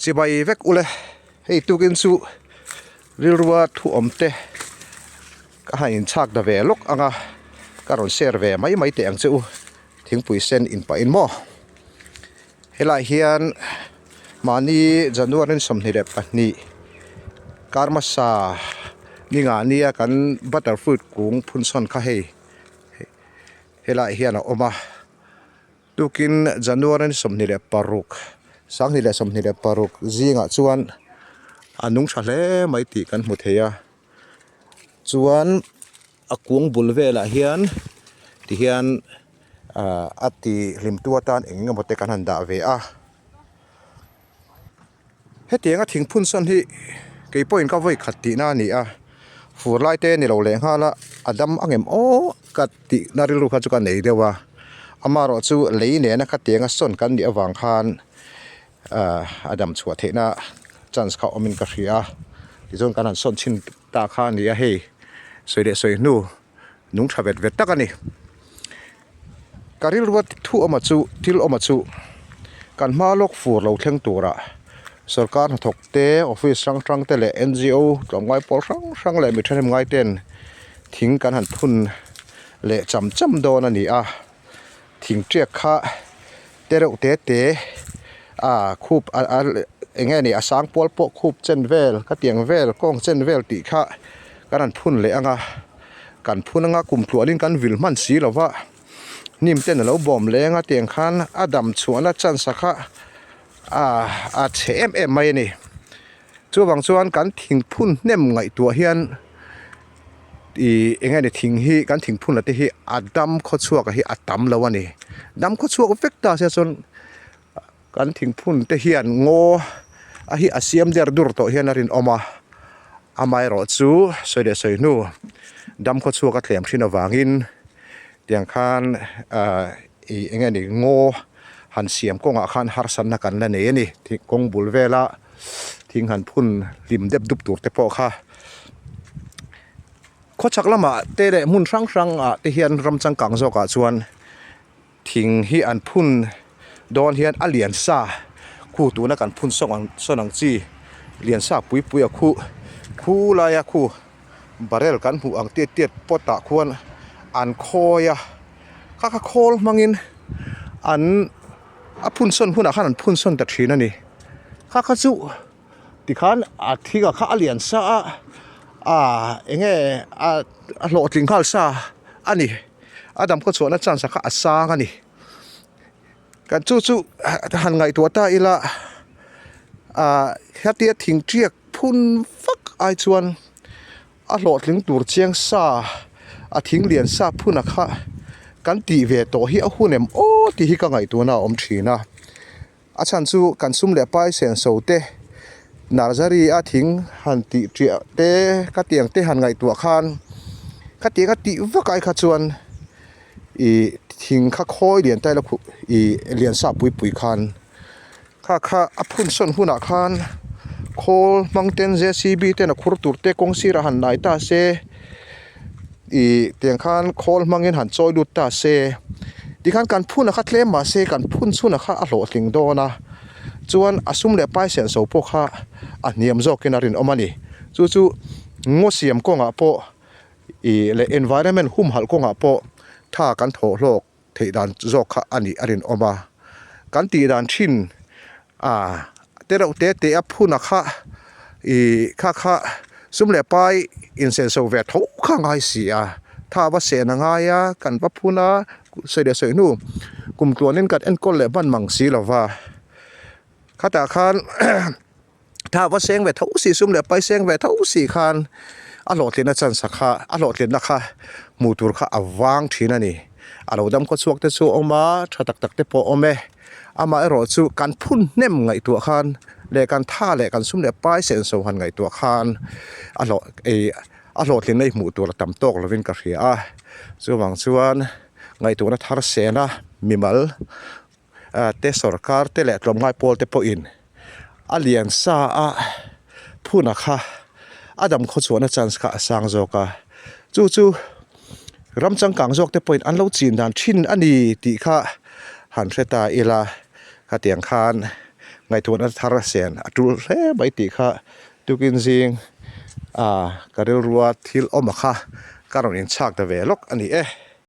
Chibai vek ule, hei tukin chu rilrua thu awm te ka han inchhak ta ve lawk ang a, ka rawn share ve mai mai teh ang che u, thingpui sen in pahin maw. Helaiah hian mahni January 22 kar hmasa ni ngah nia kan butter fruit kung phun sawn kha hei helaiah hian a awm a. Tukin January 26, 2026 zingah chuan a nung tha hle mai tih kan hmu thei a, chuan a kung bul velah hian tihian ahh a ti hlimtu atan eng emaw te kan han dah ve a. Hetianga thingphun sawn hi kei pawhin ka vawi khat tihna a ni a, fur lai te ni lo leh nghal a, a dam ang em aw ka tihna rilru kha chu ka nei deuh a, amaherawh chu lei nena khatianga sawn kan nih avang khan ahh a dam chhuah theihna chance kha awmin ka hria a, tichuan kan han sawn chhin ta kha a ni a hei sawi leh sawi hnu. Nung tha vet vet tak a ni. Ka rilrua thu awma chu thil awma chu kan hma lawk fur lo thleng turah sorkar hnathawk te office hrang hrang te leh NGO tlawmngai pawl hrang hrang leh mi thahnem ngai ten thing kan han phun leh cham cham dawn a ni a. Thing tiak kha te reuh te te a khup a a eng nge ni a sang pual pawh khup chen vel ka tiang vel kawng chen vel tih kha kan han phun leh ang a kan phun anga kum tluanin kan vil hman si lo va hnim ten a lo bawm leng a tiang khan a dam chhuahna chance a kha ah a chhe em em mai a ni chuvang chuan kan thingphun hnem ngaihtuah hian. Ih eng nge ni thing hi kan thingphun la te hi a dam khaw chhuak a hi a tam lo a ni dam khaw chhuak vek ta sia chuan kan thingphun te hian ngaw a hi a siam der dur tawh hian a rinawm a amaherawh chu sawi leh sawi hnu dam khaw chhuak a tlem thin avangin tiang khan ah ih eng nge ni ngaw han siam kawngah khan harsatna kan la nei a ni kawng bul vela. Thing han phun hlim dep dup tur te pawh kha khawchhak lamah te leh hmun hrang hrang ah te hian ram changkang zawk ah chuan thing hi an phun dawn hian a lian sa khu tuna kan phun sawng ang sawn ang chi lian sa pui pui a khu khu laia khu barrel kan hmuh ang tiat tiat pot ah khuan an khawi a kha kha khawl hmangin an. A phun sawn hunah khan an phun sawn ta thin a ni kha kha chu tikhan a thing ah kha a lian sa a ah eng nge a a hlawhtling nghal sa a ni a dam khaw chhuahna chance ah kha a sang a ni kan chu chu han ngaihtuah ta ila ah hetia thing tiak phun vak ai chuan. A hlawhtling tur chiang sa a thing lian sa phun a kha kan tih ve tawh hi a hun em aw tih hi ka ngaihtuahna a awm thin a. A chhan chu kan sum leh pai senso te nursery a thing han tih tiah te ka tiang te han ngaihtuah khan khatiang a tih vak ai kha chuan ih thing kha khawi lian ta ila khuh ih lian sa pui pui khan. Kha kha a phun sawn hunah khan khawl hmang ten JCB ten a khur tur te kawng sirah han nai ta se ih tiang khan khawl hmangin han chawi lut ta se tikhan kan phun a kha tlem mah se kan phun chhun a kha a hlawhtling dawn a chuan a sum leh pai senso pawh kha a hniam zawkin a rinawm a ni chu chu ngaw siam kawngah pawh ih leh environment humhalh kawngah pawh tha kan thawh hlawk. Theih dan zawk kha a nih a rinawm a, kan tih dan thin a te reuh te te a phun a kha ih kha kha sum leh pai insenso ve tho kha a ngai si a, tha va sen a ngai a, kan va phun a sawi leh sawi hnu kum tluanin kan enkawl leh hman mang si lo va, khatah khan. Tha va seng ve tho si sum leh pai seng ve tho si khan a hlawhtlinna chance kha a hlawhtlinna kha hmuh tur kha a vang thin a ni. A lo dam khaw chhuak te chu a awm a, tha tak tak te pawh a awm e. Amaherawh chu kan phun hnem ngaihtuah khan leh kan tha leh kan sum leh pai senso han ngaihtuah khan a hlawh ih a hlawhtlinna hi hmuh tur a tam tawk lovin ka hria a. Chuvang chuan ngaihtuahna thar sena mimal te sorkar te leh tlawmngai pawl te pawhin a lian sa a phun a kha a dam khaw chhuahna chance kha a sang zawk a chu chu ram changkang zawk te pawhin an lo chin dan thin a ni tih kha han hre ta ila khatiang khan. Ngaihtuahna thar a sen a tul hle mai tih kha tukin zing ah ka rilrua thil awm a kha ka rawn inchhak ta ve lawk a ni e.